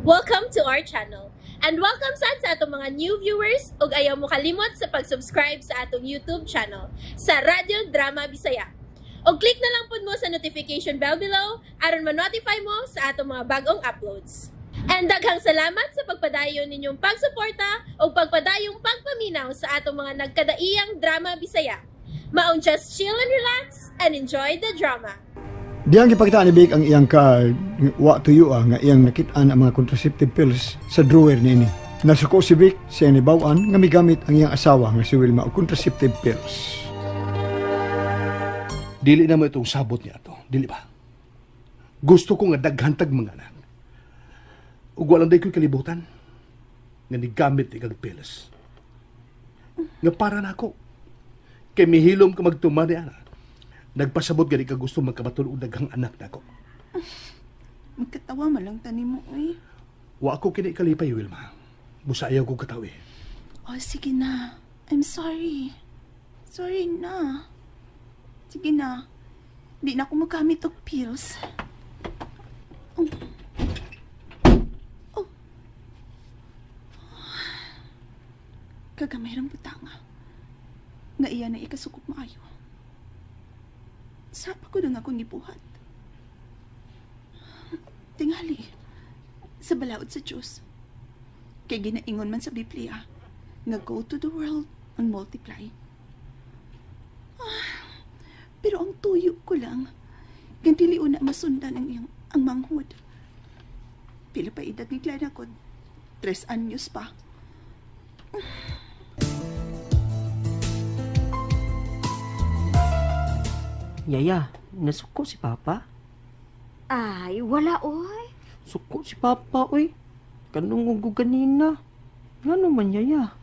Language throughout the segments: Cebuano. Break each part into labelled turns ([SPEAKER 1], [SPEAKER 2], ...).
[SPEAKER 1] Welcome to our channel. And welcome sad sa atong mga new viewers ug ayaw mo kalimot sa pag-subscribe sa atong YouTube channel sa Radyo Drama Bisaya. Og click na lang pud mo sa notification bell below aron ma-notify mo sa atong mga bagong uploads. And daghang salamat sa pagpadayon ninyong pagsuporta ug pagpadayong pagpaminaw sa atong mga nagkadaiyang drama Bisaya. Maong just chill and relax and enjoy the drama.
[SPEAKER 2] Diyang gipakita ni Vic ang iyang card, wa tuyo nga iyang nakitaan ang mga contraceptive pills sa drawer niini. Nasuko si Vic sa iyang nibaw-an nga migamit ang iyang asawa nga si Wilma og contraceptive pills.
[SPEAKER 3] Dili na mo itong sabot niya to, dili ba? Gusto ko nga daghan tag mga anak. Ug walang day ko'y kalibutan nga nigamit ikag pills. Nga para nako. Kay mihilom ka magtuma ni anak. Nagpasabot gani ka gusto magkabaton og daghang anak nako.
[SPEAKER 4] Magkatawa man lang tani mo, uy.
[SPEAKER 3] Wa ako kini kalipay, Wilma. Busa ayaw ko katawi.
[SPEAKER 4] Oh, sige na. I'm sorry. Sorry na. Sige na. Di na ako magamit og pills. Oh. Oh. Kagamay rang butanga. Nga iya na ikasukop maayo. Sapa ko na nga akong gibuhat. Tingali, sa balaod sa Diyos. Kay ginaingon man sa Biblia, nga go to the world and multiply. Pero ang tuyo ko lang, gandili una masundan ang iyang ang manghod. Pila pa edad ni Glenn ako, 3 anyos pa.
[SPEAKER 5] Yaya, nasuko si Papa?
[SPEAKER 6] Ay, wala, oy.
[SPEAKER 5] Suko si Papa, oy. Kanong ugo ganina. Ngano man, Yaya?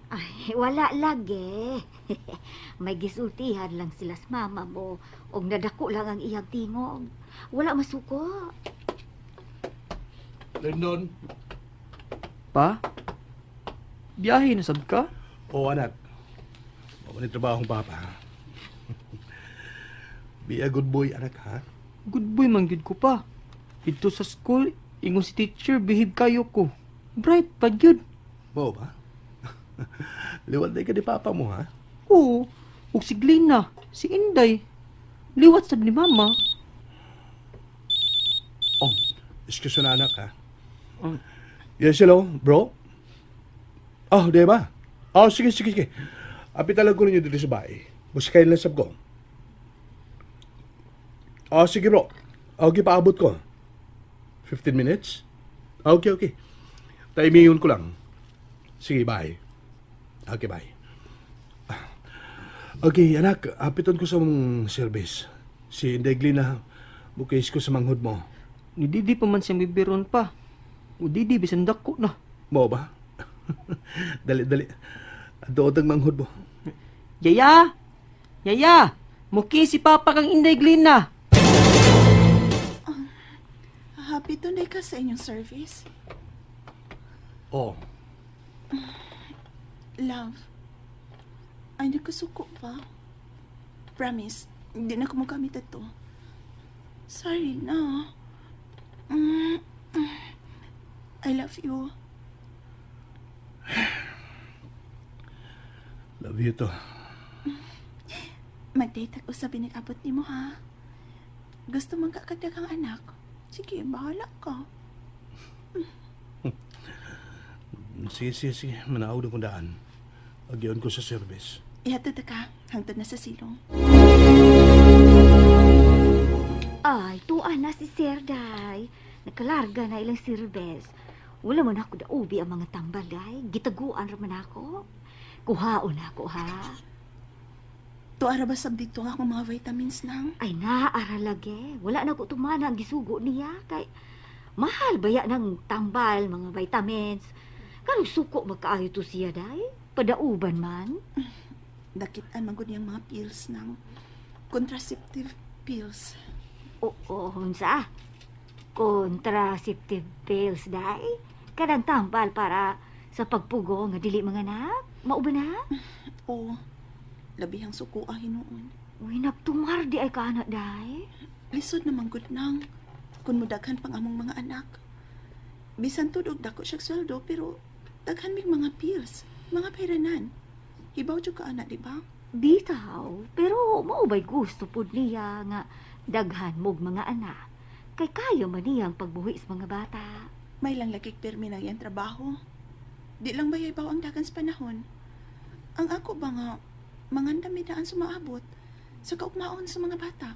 [SPEAKER 6] Ay, wala lagi. May gisultihan lang sila sa mama mo. Og nadako lang ang iyang tingog. Wala masuko.
[SPEAKER 3] Lindon.
[SPEAKER 5] Pa? Biyahe na sab ka?
[SPEAKER 3] Oo, anak. Mao ni trabahong papa. Be a good boy, anak, ha?
[SPEAKER 5] Good boy man gyud ko pa. Dito sa school, ingon si teacher, behave kayo ko. Bright pa gyud.
[SPEAKER 3] Mao ba? Liwat day ka ni papa mo, ha?
[SPEAKER 5] Oo. Ug si Glena, si Inday. Liwat sad ni mama.
[SPEAKER 3] Oh, excuse na, anak, ha? Yes, hello, bro? Oh, di ba? Oh, sige, sige, sige. Apitan lang ko ninyo dito sa bahay. Basta kayo lang sab ko. Oh, sige bro. Okay, paabot ko. 15 minutes? Okay, okay. Timingon ko lang. Sige, bye. Okay, bye. Okay, anak, apiton ko sa mong service. Si Inday Glina, bukis ko sa manghod mo.
[SPEAKER 5] Ni Didi pa man siyang bibiron pa. O Didi, bisan dako na.
[SPEAKER 3] Mo ba? Dali, dali. Doon ang manghod mo.
[SPEAKER 5] Yaya! Yaya! Muki si Papa kang Inday Glina.
[SPEAKER 4] Happy tunay ka sa inyong service?
[SPEAKER 3] Oo.
[SPEAKER 4] Love, ay nagkasuko ba? Promise, hindi na ako magamit ito. Sorry na. I love you.
[SPEAKER 3] Love you to.
[SPEAKER 4] Mag-date ako sa binag-abot ni mo, ha? Gusto mong kakagdagang anak? Sige, bahala ka.
[SPEAKER 3] Sige, sige, sige. Manaog na kong daan. Agyon ko sa service.
[SPEAKER 4] Ihatid ka. Hangtod na sa silong.
[SPEAKER 6] Ay, tuwa na si Sir Day. Nakalarga na ilang service. Wala man ako daubi ang mga tambal, Day. Gitaguan raman ako. Kuhaon ako, ha?
[SPEAKER 4] Tuara ba sab dito akong mga vitamins nang?
[SPEAKER 6] Ay, naara lagi. Wala na ko tumana ang gisugo niya. Kay mahal ba ya ng tambal, mga vitamins? Karong suko magkaayo to siya, Day? Padauban man.
[SPEAKER 4] Dakitan man gud niyang mga pills nang contraceptive pills.
[SPEAKER 6] Oo, unsa? Contraceptive pills, Day? Kanang tambal para sa pagpugo nga dili mga anak? Mao ba na?
[SPEAKER 4] Oo. Labihang suko hinuon.
[SPEAKER 6] Uy, nagtumar di ay ka, anak, Day.
[SPEAKER 4] Lisod naman gud nang kun mudaghan pang among mga anak. Bisan tud og dako siya sweldo pero daghan mig mga pills, mga peranan. Hibaw jud ka ana, di ba?
[SPEAKER 6] Bitaw, pero mao ba'y gusto pud niya nga daghan mog mga anak. Kay kaya man niya ang pagbuhi sa mga bata.
[SPEAKER 4] May lang lagig pirmi na iyang trabaho. Di lang ba ibaw ang dagan sa panahon? Ang ako ba nga, mangandam mi daan sumaabot sa kaugmaon sa mga bata.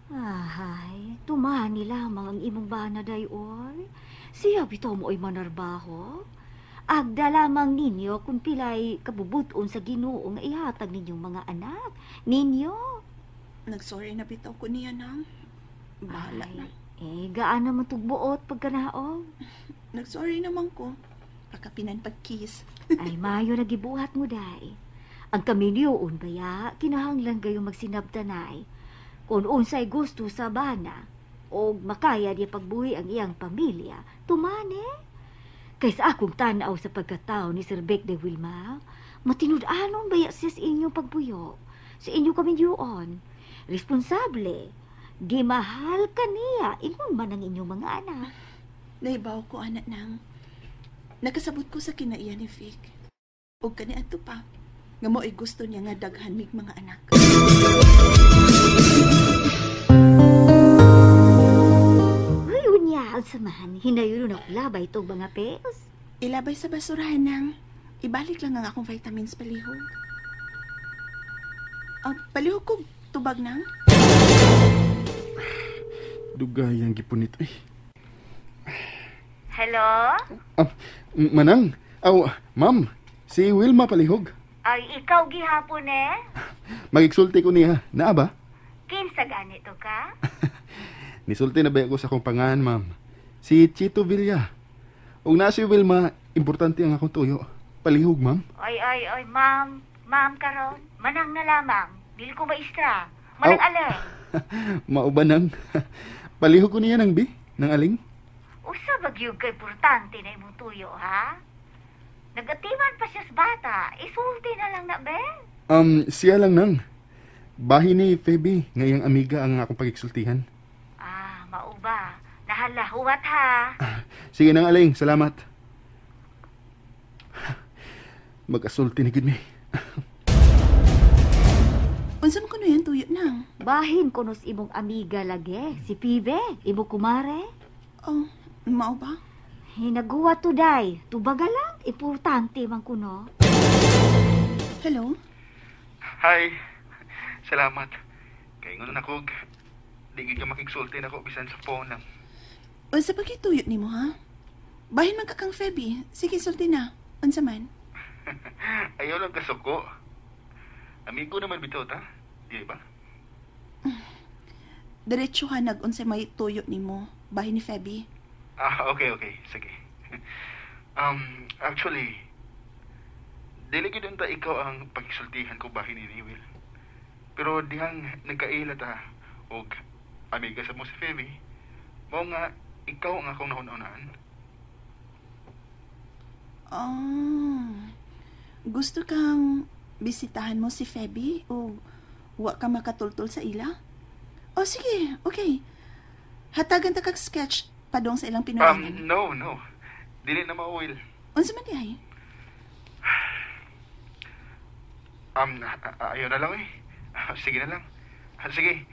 [SPEAKER 6] Ahay, tumani lamang ang imong bana dayon. Siya bitaw mo ay manarbaho. Agda lamang ninyo kung pilay kabubuton sa Ginoo nga ihatag ninyong mga anak. Ninyo.
[SPEAKER 4] Nagsorry na bitaw ko niya nang. Bahala
[SPEAKER 6] Ay,
[SPEAKER 4] na.
[SPEAKER 6] eh, gaan naman tugbuot pagkanaog.
[SPEAKER 4] Nagsorry naman ko. Pagkapinan pagkiss.
[SPEAKER 6] Ay, mayo nagibuhat mo, day. Ang kaminyoon baya, kinahanglan kayo magsinabtanay. Kung unsay gusto sa bana, o makaya niya pagbuhi ang iyang pamilya, tumane. Kaysa akong tanaw sa pagkatao ni Sir Beck de Wilma, matinud-anon baya siya sa inyong pagbuyo, sa inyong kaminyoon. Responsable, di mahal ka niya, ingon man ang inyong mga anak.
[SPEAKER 4] Naibaw ko, anak nang. Nakasabot ko sa kinaiya ni Vic. O kani ato pa, nga mo'y gusto niya nga daghan mig mga anak.
[SPEAKER 6] Ay, unya, samahan, hinayon ako labay itong mga pes.
[SPEAKER 4] Ilabay sa basurahan nang. Ibalik lang ang akong vitamins palihog. Palihog ko tubag nang.
[SPEAKER 3] Dugay ang gipunit eh.
[SPEAKER 6] Hello?
[SPEAKER 3] Manang, aw, ma'am, si Wilma palihog.
[SPEAKER 6] Ay, ikaw gihapon eh?
[SPEAKER 3] Magigsulti ko niya. Naa ba?
[SPEAKER 6] Kinsa ganito ka?
[SPEAKER 3] Nisulti na ba ako sa akong pangalan, ma'am? Si Chito Villa. Ug naa si Wilma, importante ang akong tuyo. Palihog, ma'am.
[SPEAKER 6] Ay, ay, ay, ma'am. Ma'am karon, manang na lamang. Dili ko maistra. Manang
[SPEAKER 3] Aw.
[SPEAKER 6] aleng.
[SPEAKER 3] Mao ba nang? Palihog ko niya nang bi, nang aling.
[SPEAKER 6] Usa ba gyud kay importante na imong tuyo, ha? Nagatiman pa siya sa bata. Isulti na lang na, be.
[SPEAKER 3] Siya lang nang. Bahin ni Feby, nga iyang amiga ang akong pagigsultihan.
[SPEAKER 6] Ah, mao ba? Nahala, huwat ha.
[SPEAKER 3] Sige nang aling, salamat. Mag-asulti ni gud mi.
[SPEAKER 4] Unsa man kuno yan tuyo nang?
[SPEAKER 6] Bahin kuno sa imong amiga lagi, si Pibe, imo kumare.
[SPEAKER 4] Oh, mao ba?
[SPEAKER 6] Hinaguwa to, day. Tubaga lang, importante man kuno.
[SPEAKER 4] Hello?
[SPEAKER 3] Hi. Salamat. Kay ingon na kog di gid ka makigsulti nako bisan sa phone lang.
[SPEAKER 4] Unsa pa kay tuyo nimo ha? Bahin man ka kang Feby. Sige, sulti na. Unsa man?
[SPEAKER 3] Ayaw lang kasuko. Amigo naman bitaw ta, di ba?
[SPEAKER 4] Diretso ha nag unsay may tuyo nimo. Bahin ni Feby.
[SPEAKER 3] Ah, okay, okay. Sige. Actually, dili gid unta ikaw ang pagsultihan ko bahin ni Will. Pero dihang nagkaila ta og amiga sa mo si Feby, mao nga ikaw ang akong nahun-unahan.
[SPEAKER 4] Oh. Gusto kang bisitahan mo si Feby o wa ka makatultol sa ila? Oh, sige. Okay. Hatagan ta kag sketch padong sa ilang pinulangan.
[SPEAKER 3] No, no. Dili na mao, Will.
[SPEAKER 4] Unsa man di ay?
[SPEAKER 3] Ayaw na lang eh. Sige na lang. Sige.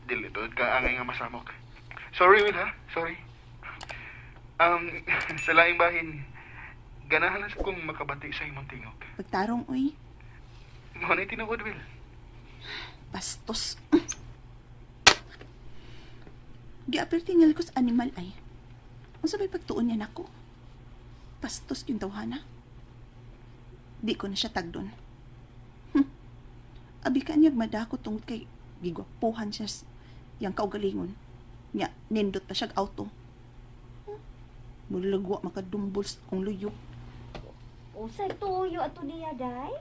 [SPEAKER 3] Dili tuod ka angay nga masamok. Sorry, Will, ha? Sorry. Sa laing bahin, ganahan lang sa kong makabati sa imong tingog.
[SPEAKER 4] Pagtarong, uy.
[SPEAKER 3] Mao na tinuod, Will.
[SPEAKER 4] Bastos. Giapil tingal ko sa animal ay. Unsa ba'y pagtuon niya nako? Bastos yung tawhana. Di ko na siya tagdon. Abi ka niyag madako tungod kay gigwapuhan siya yang kaugalingon. Nya, nindot pa siyag auto. Mulagwa makadumbol sa kong luyo.
[SPEAKER 6] Unsay tuyo ato niya, day?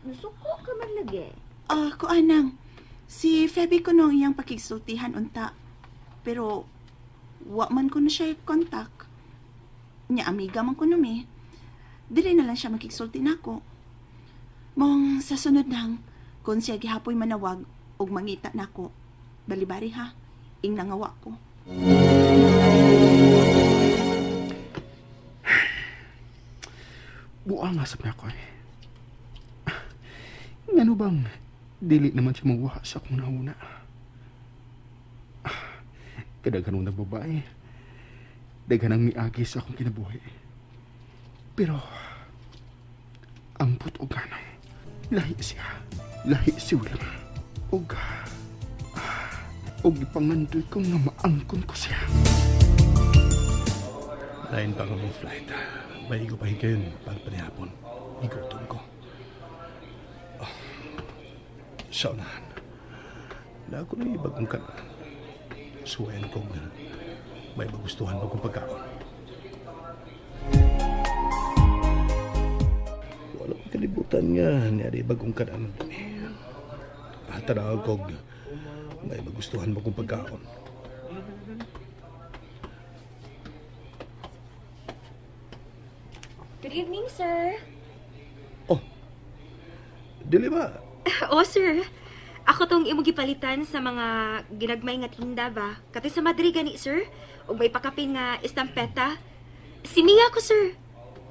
[SPEAKER 6] Nasuko ka man lagi.
[SPEAKER 4] Ah, kuanang. Si Feby ko nung iyang pakigsultihan unta. Pero, wa man ko na siya kontak. Nya, amiga man ko numi. Dili na lang siya makigsulti nako. Mong sa sunod nang, kung siya gihapoy manawag og mangita nako. Balibari ha, ing nangawa ko.
[SPEAKER 7] Buang nga sa ako eh. Ngano bang dili naman siya mawa sa akong nauna. Kadaghan ng babae. Daghan ang miagi sa akong kinabuhi. Pero ang puto ganang lahi siya. Lahi si Wilma. Og ipangandoy ko nga maangkon ko siya.
[SPEAKER 3] Lain pa nga mong flight. Maigo pa kayo pagpanihapon. Igutom ko. Oh. Sa unahan. Na ako na ibagong kanan. Suwayan ko nga may magustuhan mo kong pagkaon. Wala kong kalibutan nga niya bagong kanan. Tanaw ko may magustuhan mo kong pagkaon.
[SPEAKER 8] Good evening, sir.
[SPEAKER 3] Oh, dili ba?
[SPEAKER 8] Oh, sir. Ako tong imong gipalitan sa mga ginagmay nga tinda ba? Katoy sa Madrid gani, sir. Ug may pakapin nga estampeta. Si Mia ko, sir.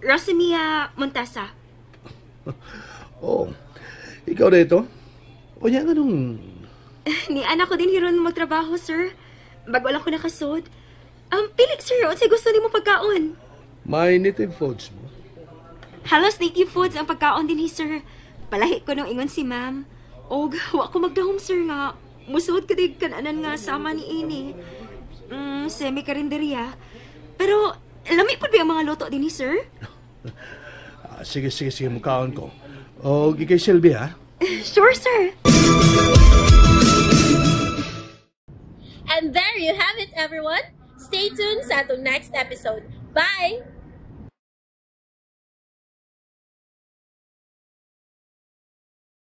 [SPEAKER 8] Rosamia Montesa.
[SPEAKER 3] Oh, ikaw na ito? O yan, anong...
[SPEAKER 8] Ni anak ko din hiron magtrabaho, sir. Bago lang ko nakasod. Pili, sir. Unsay gusto nimo pagkaon?
[SPEAKER 3] May native foods mo?
[SPEAKER 8] Halos native foods ang pagkaon din, sir. Palahi ko nung ingon si ma'am. Og, wa ko magdahom, sir, nga. Musuod ka di kananan nga sama ni ini. Semi-karinderya. Pero, lami po ba ang mga luto din, sir?
[SPEAKER 3] Sige, sige, mukhaon ko. Og, ikay Sylvia, ha?
[SPEAKER 8] Sure, sir.
[SPEAKER 1] And there you have it, everyone. Stay tuned sa atong next episode. Bye!